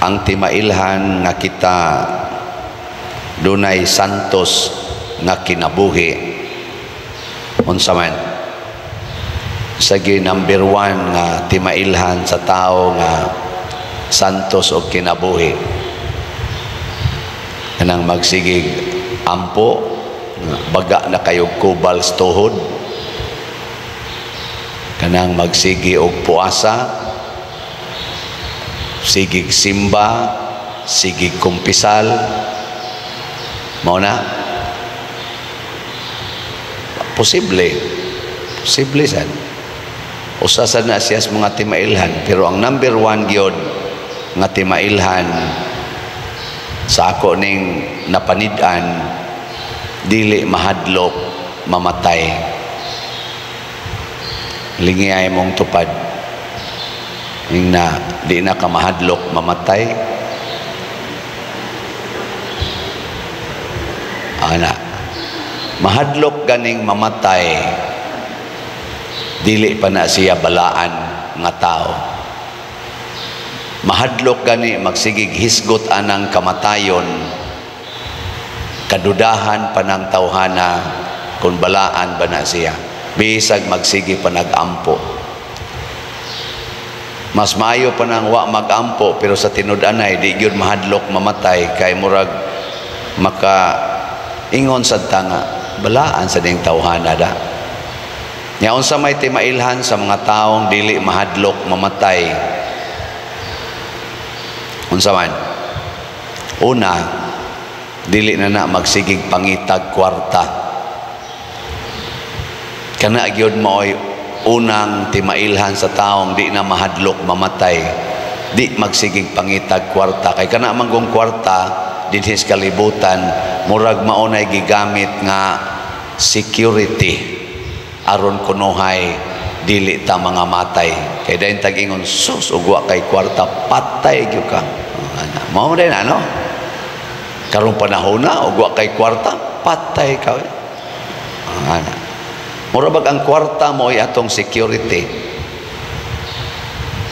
Ang timailhan nga kita dunay santos nga kinabuhi, unsa man? Sige, number one nga timailhan sa tao nga santos og kinabuhi, kanang magsigig ampo, baga na kayo kubal sa tuhod, kanang magsigi og puasa, sigig simba, sigig kumpisal, mao na? Posible, posible sad, usa sad na siya sa mga timailhan. Pero ang number one gyud nga timailhan sa ako ning napanid-an, dili mahadlok mamatay. Lingiyay mong tupad ing na di na ka mahadlok mamatay. Ana, mahadlok ganing mamatay, dili pa na siya balaan nga tao. Mahadlok gani magsigig hisgot anang kamatayon, kadudahan pa ng tawhana kung balaan ba na siya, bisag magsigi pa nagampo. Mas maayo pa nang wa magampo, pero sa tinud-anay di gyud mahadlok mamatay, kay murag maka ingon sad ta nga balaan sa ding tawhana da. Nya unsa may timailhan sa mga taong dili mahadlok mamatay? Unsa man? Una, dili na na magsigig pangitag kwarta. Kana gyud maoy unang timailhan sa taong di na mahadlok mamatay. Di magsigig pangitag kwarta, kay kana manggong kwarta dinhi sa kalibutan murag mao nay gigamit nga security aron kunuhay dili ta mga matay. Kay dayon tag-ingon, sus, ug wa kay kwarta, patay gyud ka. Mao din ano? Karong panahon na ug wa kay kwarta, patay ka. Ana. Mura bag ang kwarta mo ay atong security.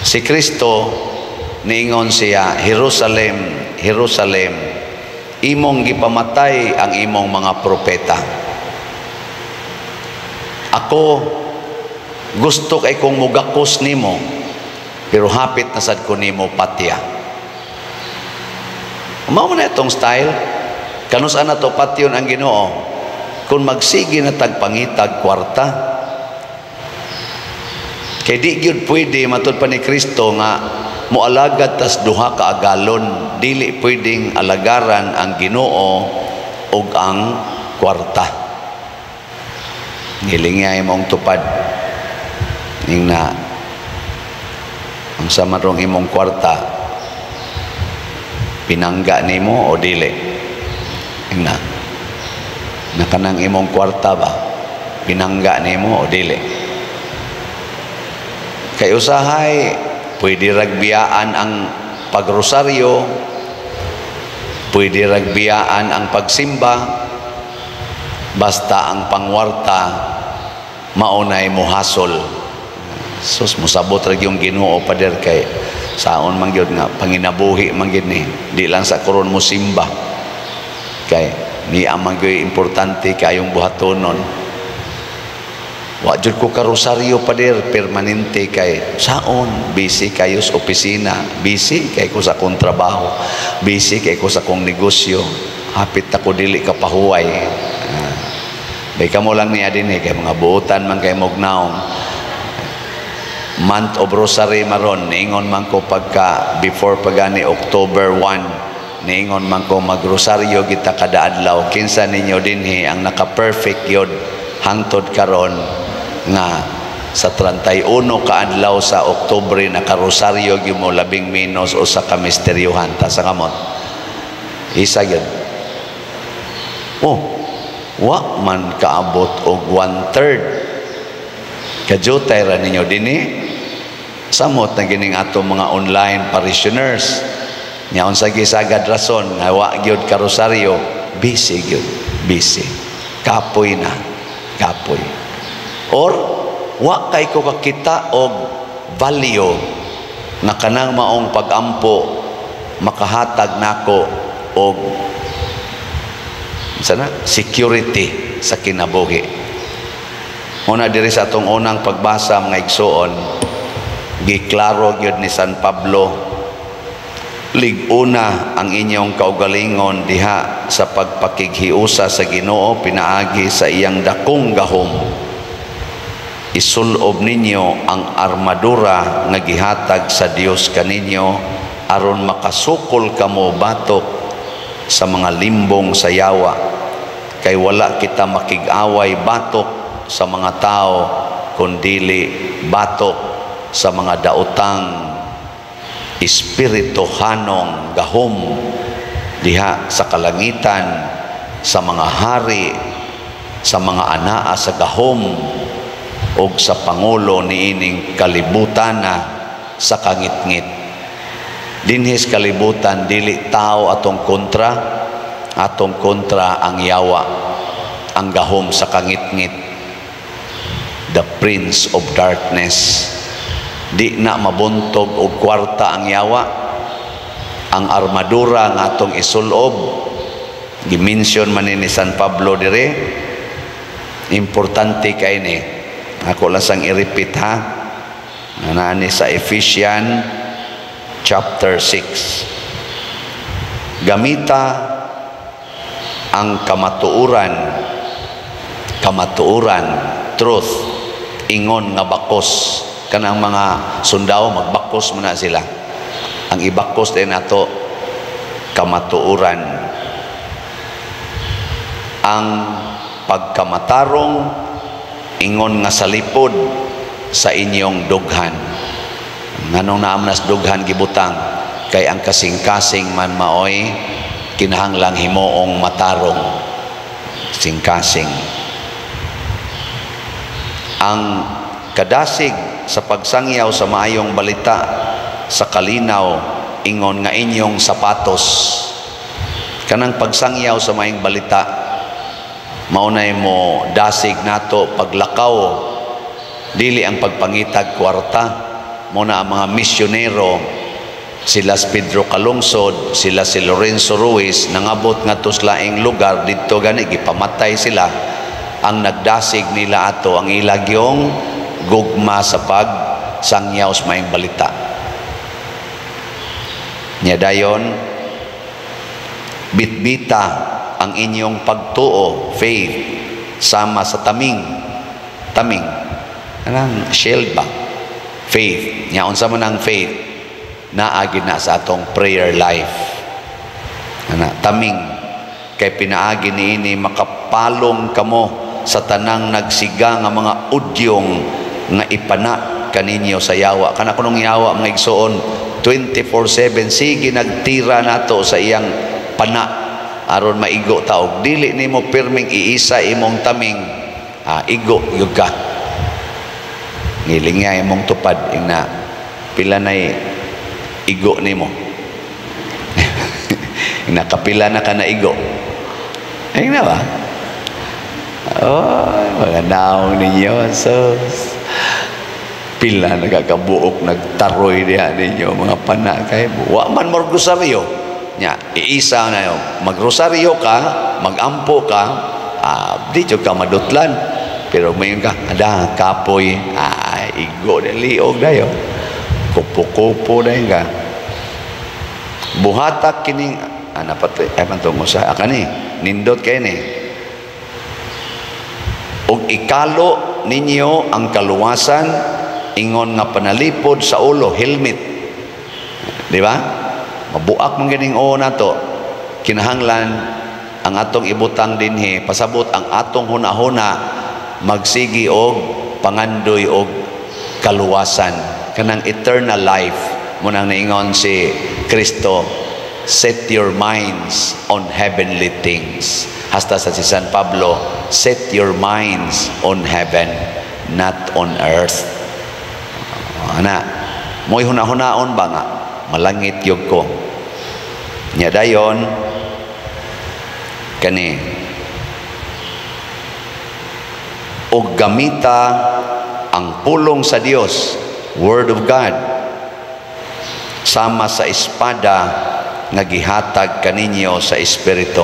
Si Kristo niingon siya, "Jerusalem, Jerusalem, imong gipamatay ang imong mga propeta. Ako gusto kay kong mugakos nimo, pero hapit na sad ko nimo patya." Mao na itong style. Kanus-a na to patyon ang Ginoo kung magsige na tagpangitag kwarta? Kay di gyud pwede, matud pa ni Kristo, nga moalagad tas duha ka agalon. Dili pwedeng alagaran ang Ginoo ug ang kwarta. Ngilingay mong tupad ning na ang sa marong imong kwarta, pinangga nimo o dili? Ing na nakanang imong kwarta ba, pinangga nimo o dili? Kay usahay pwede ragbiyaan ang pagrosaryo, pwede ragbiyaan ang pagsimba, basta ang pangwarta maunay muhasol. Sus, musabot ra yung Ginoo, pader, kay saon man gyud nga panginabuhi man gyud ni, di lang sa koron mo simba, kay ni man gyud importante kayong buhatonon. Wa jud ko karosaryo, pader, permanente, kay saon, busy kayo sa opisina, busy kay ko sa akong trabaho, busy kay ko sa akong negosyo, hapit ako dili ka pahuway. Bay kamo lang niya din eh, kay mga buotan man kay mognaong. Month of Rosary maron, niingon man ko pagka before pagani October 1, niingon man ko magrosaryo kita kada adlaw. Kinsa ninyo dinhi ang naka-perfect yod hangtod karon nga sa 31 ka adlaw sa Oktubre nakarosaryo gyud mo labing menos usa ka misteryuhan? Ta sa kamot isa gyud. Oh, wa man kaabot og 1/3. Kajutay ra ninyo dinhi. Samot na gining ato mga online parishioners. Nya unsa gisagad rason nga wa gyud karosaryo? Busy gyud, busy, kapoy na, kapoy, or wa kay ko kakita og value nga kanang maong pagampo. makahatag nako og sana security sa kinabuhi. Muna diri sa atong unang pagbasa, mga igsuon, giklaro gyud ni San Pablo, "Lig-una ang inyong kaugalingon diha sa pagpakighiusa sa Ginoo pinaagi sa iyang dakong gahom. Isulob ninyo ang armadura nga gihatag sa Dios kaninyo aron makasukol kamo batok sa mga limbong sa yawa, kay wala kita makig-away batok sa mga tao kundili batok sa mga daotang espirituhanong gahom diha sa kalangitan, sa mga hari, sa mga anaa sa gahom og sa pangulo niining kalibutan na sa kangitngit." Dinhis kalibutan, dili tao atong kontra. Atong kontra ang yawa, ang gahom sa kangitngit, the prince of darkness. Di na mabuntog og kwarta ang yawa. Ang armadura nga atong isulob, gimension man ni San Pablo dire, importante kay ni ako lang sang i-repeat ha, naa ni sa Ephesians chapter 6. Gamita ang kamatuoran, kamatuoran, truth, ingon nga bakos. Kanang mga sundao magbakos man na sila. Ang ibakos din nato, kamatuoran. Ang pagkamatarong ingon nga salipod sa inyong dughan. Nganong naa man nas dughan gibutang? Kay ang kasing-kasing man maoy kinahanglang himuong matarong singkasing. Ang kadasig sa pagsangyaw sa maayong balita sa kalinaw ingon nga inyong sapatos. Kanang pagsangyaw sa maayong balita, maunay mo dasig nato paglakaw, dili ang pagpangitag kwarta. Mo na ang mga misyonero, sila si Pedro Calungsod, sila si Lorenzo Ruiz, nangabot ngadto sa laing lugar didto gani gipamatay sila. Ang nagdasig nila ato ang ilagyong gugma sa pagsangyaw sa maayong balita niya. Dayon, bitbita ang inyong pagtuo, faith, sama sa taming. Taming, anang shield ba, faith nya. Unsa man ang faith? Naagi na sa atong prayer life ana, taming, kay pinaagi niini makapalong kamo sa tanang nagsiga nga mga udyong nga ipana kaninyo sa yawa. Kana kunong yawa, mga igsuon, 24/7 sige nagtira nato sa iyang pana aron maigo ta. Og dili nimo pirming iisa imong taming, igo gyud ka. Ngiling nga imong tupad, ingna pila nay igo nimo. Ingna kapila na ka na igo. Ingna ba? Oh, mga naong ninyo. So, pila nagkakabuok nagtaroy diha ninyo mga pana kay wa man magrosaryo nya. Iisa na yo, magrosaryo ka, magampo ka, di jud ka madutlan. Pero mayon ka ada kapoy, igo na, liog dayo, kupo-kupo dayon ka. Buhata kining ana pati ay man sa kani, nindot kay ni. Ug ikalo ninyo ang kaluwasan ingon nga panalipod sa ulo, helmet, di ba? Mabuak man ganing ulo nato. Kinahanglan ang atong ibutang dinhi, pasabot ang atong hunahuna magsigi og pangandoy og kaluwasan, kanang eternal life. Munang naingon si Kristo, "Set your minds on heavenly things." Hasta sa si San Pablo, "Set your minds on heaven, not on earth." Ana mo'y hunahunaon ba nga malangit yug ko nya. Dayon kani, og gamita ang pulong sa Dios, word of God, sama sa espada. nga gihatag kaninyo sa Espiritu.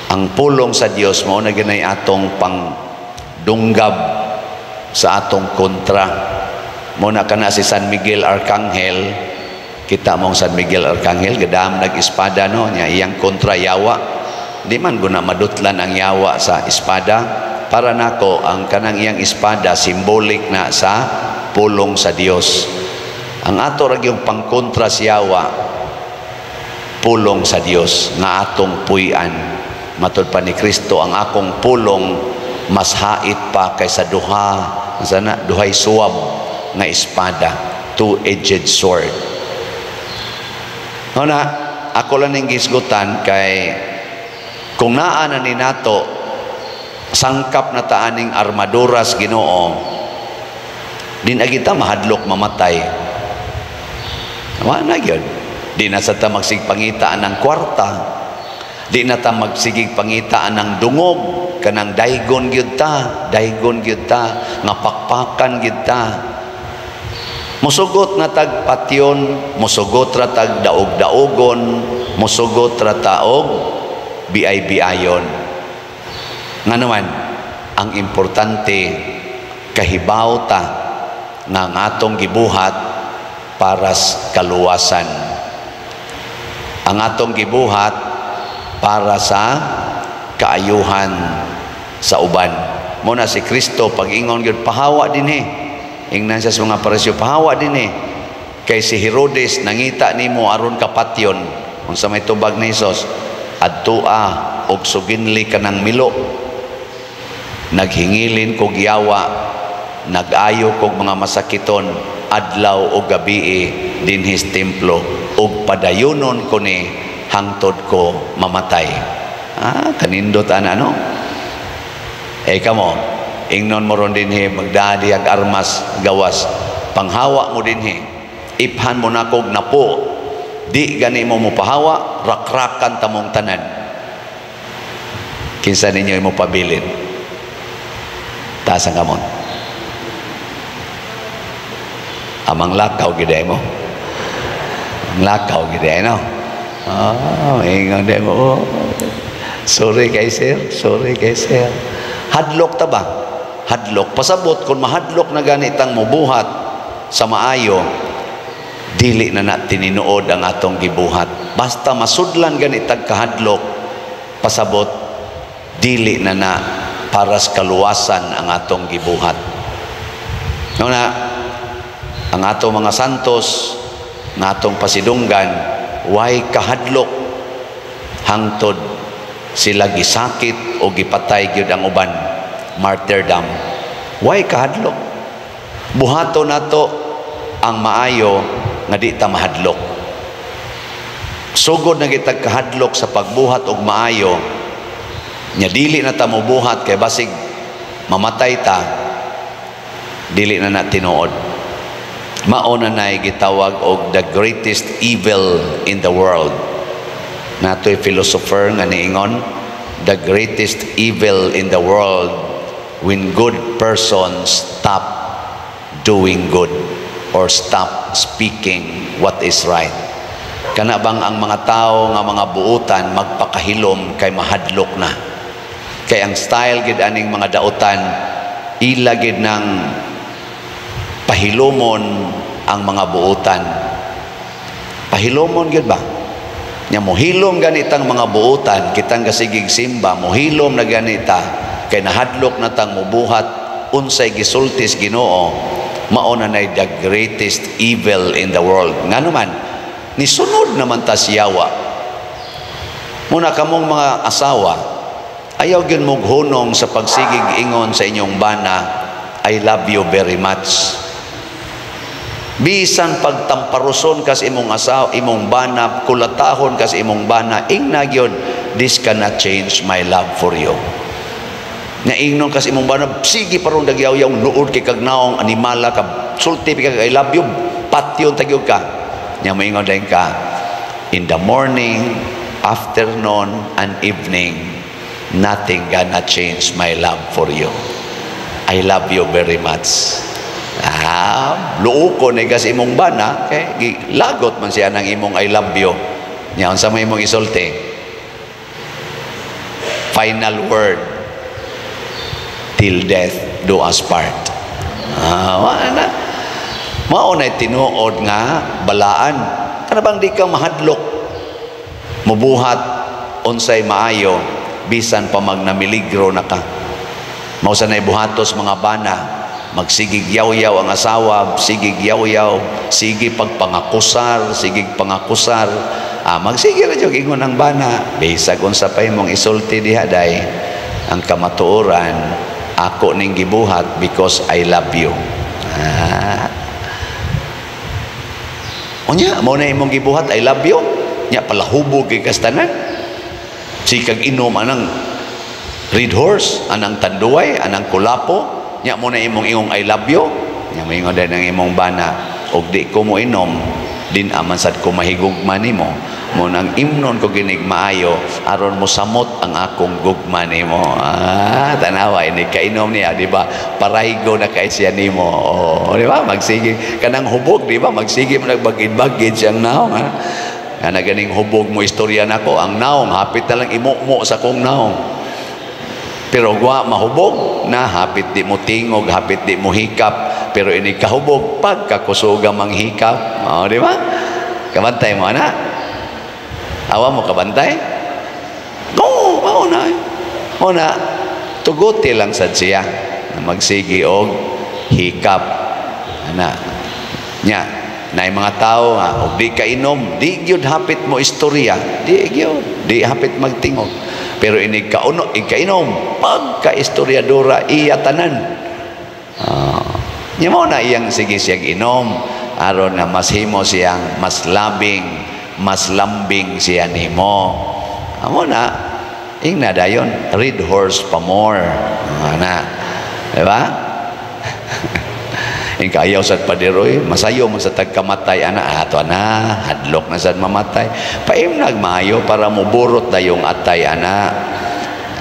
Ang pulong sa Dios mao na ginay atong pangdunggab sa atong kontra. Mo na kana si San Miguel Arcangel, kita mong San Miguel Arcangel gadam nag-espada, no? Nya iyang kontra yawa. Di man guna madutlan ang yawa sa espada. Para nako, ang kanang iyang espada symbolic na sa pulong sa Dios. Ang ato ra gyung pangkontra sa yawa, pulong sa Dios nga atong puy-an. Matud pa ni Kristo, "Ang akong pulong mas hait pa kaysa duha sana duhay suwab nga espada," two-edged sword. Na ako lang ning gisgutan kay kung naa na ni nato sangkap na taaning armaduras Ginoo, di na kita mahadlok mamatay. Wa na gyud. Di na sa ta magsigig pangitaan ng kwarta, di na ta magsigig pangitaan ng dungog, kanang daygon gyud ta, daygon gyud ta nga pakpakan gyud ta. Musugot na tag patyon, musugot ra tag daog-daogon, musugot ra taog biay-biayon. Nga naman ang importante, kahibaw ta nga ang atong gibuhat para sa kaluwasan, ang atong gibuhat para sa kaayuhan sa uban. Mo na si Kristo pag-ingon gyud, "Pahawa dinhi." Ingnan siya sa mga Pariseo, "Pahawa dinhi kay si Herodes nangita nimo aron kapatyon." Unsa may tubag ni Hesus? "Adtua og suginli kanang milo. Naghingilin kog yawa, nag-ayo kog mga masakiton adlaw o gabii dinhi sa templo, ug padayonon ko ni hangtod ko mamatay." Ah, kanindot ana, no? Eh kamo, ingnon mo ron dinhi, magdadi ang armas gawas, panghawa mo dinhi, iphan mo na kog napo, di gani mo mopahawa, rakrakan tamong tanan. Kinsa ninyo mo pabilin? Taas ang kamot. Amang lakaw gid mo. Ang lakaw gid, no? Oh, ingon di mo. "Oh, sorry kay sir, sorry kay sir." Hadlok ta ba? Hadlok. Pasabot kung mahadlok na ganitang mubuhat sa maayo, dili na na tininuod ang atong gibuhat. Basta masudlan ganitag kahadlok, pasabot dili na na para sa kaluwasan ang atong gibuhat. No na, ang atong mga santos nga atong pasidunggan, way kahadlok hangtod sila gisakit o gipatay gyud ang uban, martyrdom. Way kahadlok. Buhato nato ang maayo nga di ta mahadlok. Sugod na kitag kahadlok sa pagbuhat og maayo nya dili na ta mobuhat kay basig mamatay ta, dili na na tinuod. Mao na nay gitawag og the greatest evil in the world. Natoy philosopher nga niingon, "The greatest evil in the world when good persons stop doing good or stop speaking what is right." Kana bang ang mga tao nga mga buutan magpakahilom kay mahadlok na. Kay ang style gid aning mga dautan, ila gid ng pahilumon ang mga buutan. Pahilumon gid ba? Nya mohilom ganitang mga buutan, kitang kasigig simba, mohilom na ganita, kay nahadlok na tang mubuhat unsay gisultis Ginoo, mao na nay the greatest evil in the world. Ngano man, nisunod naman ta siyawa. Muna kamong mga asawa, ayaw gyud mong hunong sa pagsigig ingon sa inyong bana, "I love you very much." Bisan pagtamparuson kas imong asawa, imong bana, kulatahon kas imong bana, ingna gyud, "This cannot change my love for you." Nga ingnon kas imong bana, "Sige parong nagyaw-yaw, nuod kay kag naong, animala ka, sulti kag I love you, patyon tagyog ka." Nya moingon din ka, "In the morning, afternoon, and evening, nothing gonna change my love for you. I love you very much." Ah, luoko ni kasi imong bana kay lagot man siya ng imong I love you. Nya unsa may imong isulti? Final word, "Till death do us part." Ah, wala na. Mao na tinuod nga balaan. Kana bang di ka mahadlok mubuhat unsay maayo bisan pa magnamiligro na ka? Mao sa nay buhatos mga bana, magsigig yaw-yaw ang asawa, sigig yaw-yaw, sige pagpangakusar, sige pangakusar. Ah, magsige ra jud ingon ang bana, bisag unsa pa imong isulti diha day, ang kamatuoran ako ning gibuhat because I love you. Ah. Unya, mao na imong gibuhat, "I love you." Nya palahubog kay kastanan. Sikag inom anang Red Horse, anang Tanduay, anang Kulapo, nya mo na imong ingong "I love you." Nya moingon din ang imong bana, og di ko mo inom, din aman sad ko mahigugma nimo. Mo nang imnon ko ginig maayo aron mo samot ang akong gugma nimo. Ah, tanawa ini kainom niya, di ba? Paraygo na kay siya nimo. Oh, di ba? Magsige kanang hubog, di ba? Magsige mo nagbagid-bagid siyang naong, ha? Kana ganing hubog mo istorya nako, ang naong hapit na lang imumo sa kong naong. Pero gwa mahubog na hapit di mo tingog, hapit di mo hikap, pero ini kahubog pagkakusuga mang hikap. Oh, di ba? Kabantay mo ana. Awa mo kabantay? No, mao na. Mao na tuguti lang sad siya na magsigi og hikap. Ana. Nya, naay mga tao nga og di ka inom, di gyud hapit mo istorya, di gyud, di hapit magtingog. Pero inig kauno, ikainom, pagka istoryadora iya tanan. Nya mo na iyang sige siyang inom aron nga mas himo siyang mas labing, mas lambing siya nimo. Amo na ingna dayon, Red Horse pa more. Ana. Di ba? Ing kayaw sad padiroy, masayo man sa tagkamatay ana ato ana, hadlok na sad mamatay. Paimnag maayo para moburot na yung atay ana.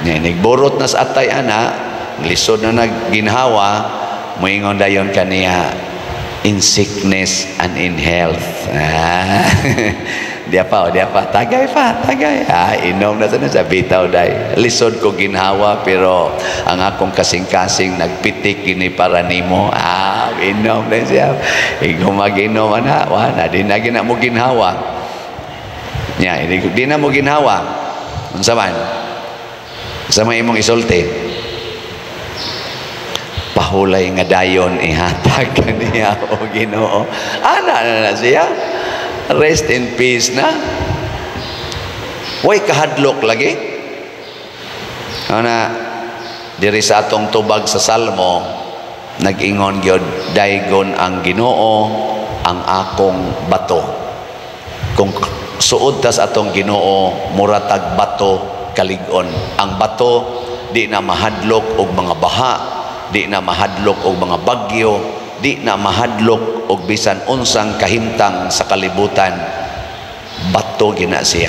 Nya nigburot na sa atay ana, lisod na nagginhawa, moingon dayon kaniya, "In sickness and in health." Ah. Dia pa, oh, dia pa. Tagay pa, tagay. Ah, inom na sa bitaw day. Lisod ko ginhawa pero ang akong kasing-kasing nagpitik gini para nimo. Ah, inom na siya. Ikaw maginom ana, wa na di na gina mo ginhawa. Nya, di na mo ginhawa. Unsa man? Sa may imong isulti? Pahulay nga dayon ihatag kaniya o Ginoo. Ana na na siya. Rest in peace na. Way kahadlok lagi. Ana diri sa atong tubag sa Salmo, nag-ingon gyud, "Daygon ang Ginoo ang akong bato." Kung suod tas atong Ginoo, muratag bato kalig-on. Ang bato di na mahadlok og mga baha, di na mahadlok og mga bagyo, di na mahadlok og bisan unsang kahimtang sa kalibutan. Bato gina siya.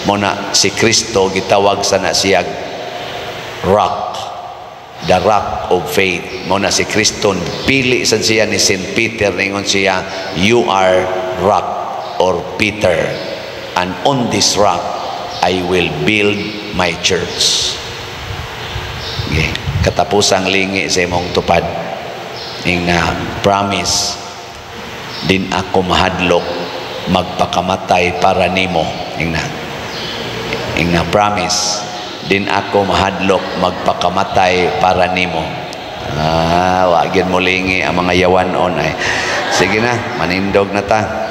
Mo na si Kristo gitawag sa na siya rock, the rock of faith. Mo na si Kristo pili sad siya ni Saint Peter, ningon siya, "You are rock or Peter, and on this rock I will build my church." Okay. Katapusang lingi sa imong tupad ing na promise, "Din ako mahadlok magpakamatay para nimo." Ing na promise, "Din ako mahadlok magpakamatay para nimo." Ah, wa gyud mo lingi ang mga yawan-on ay. Sige na, manindog na ta.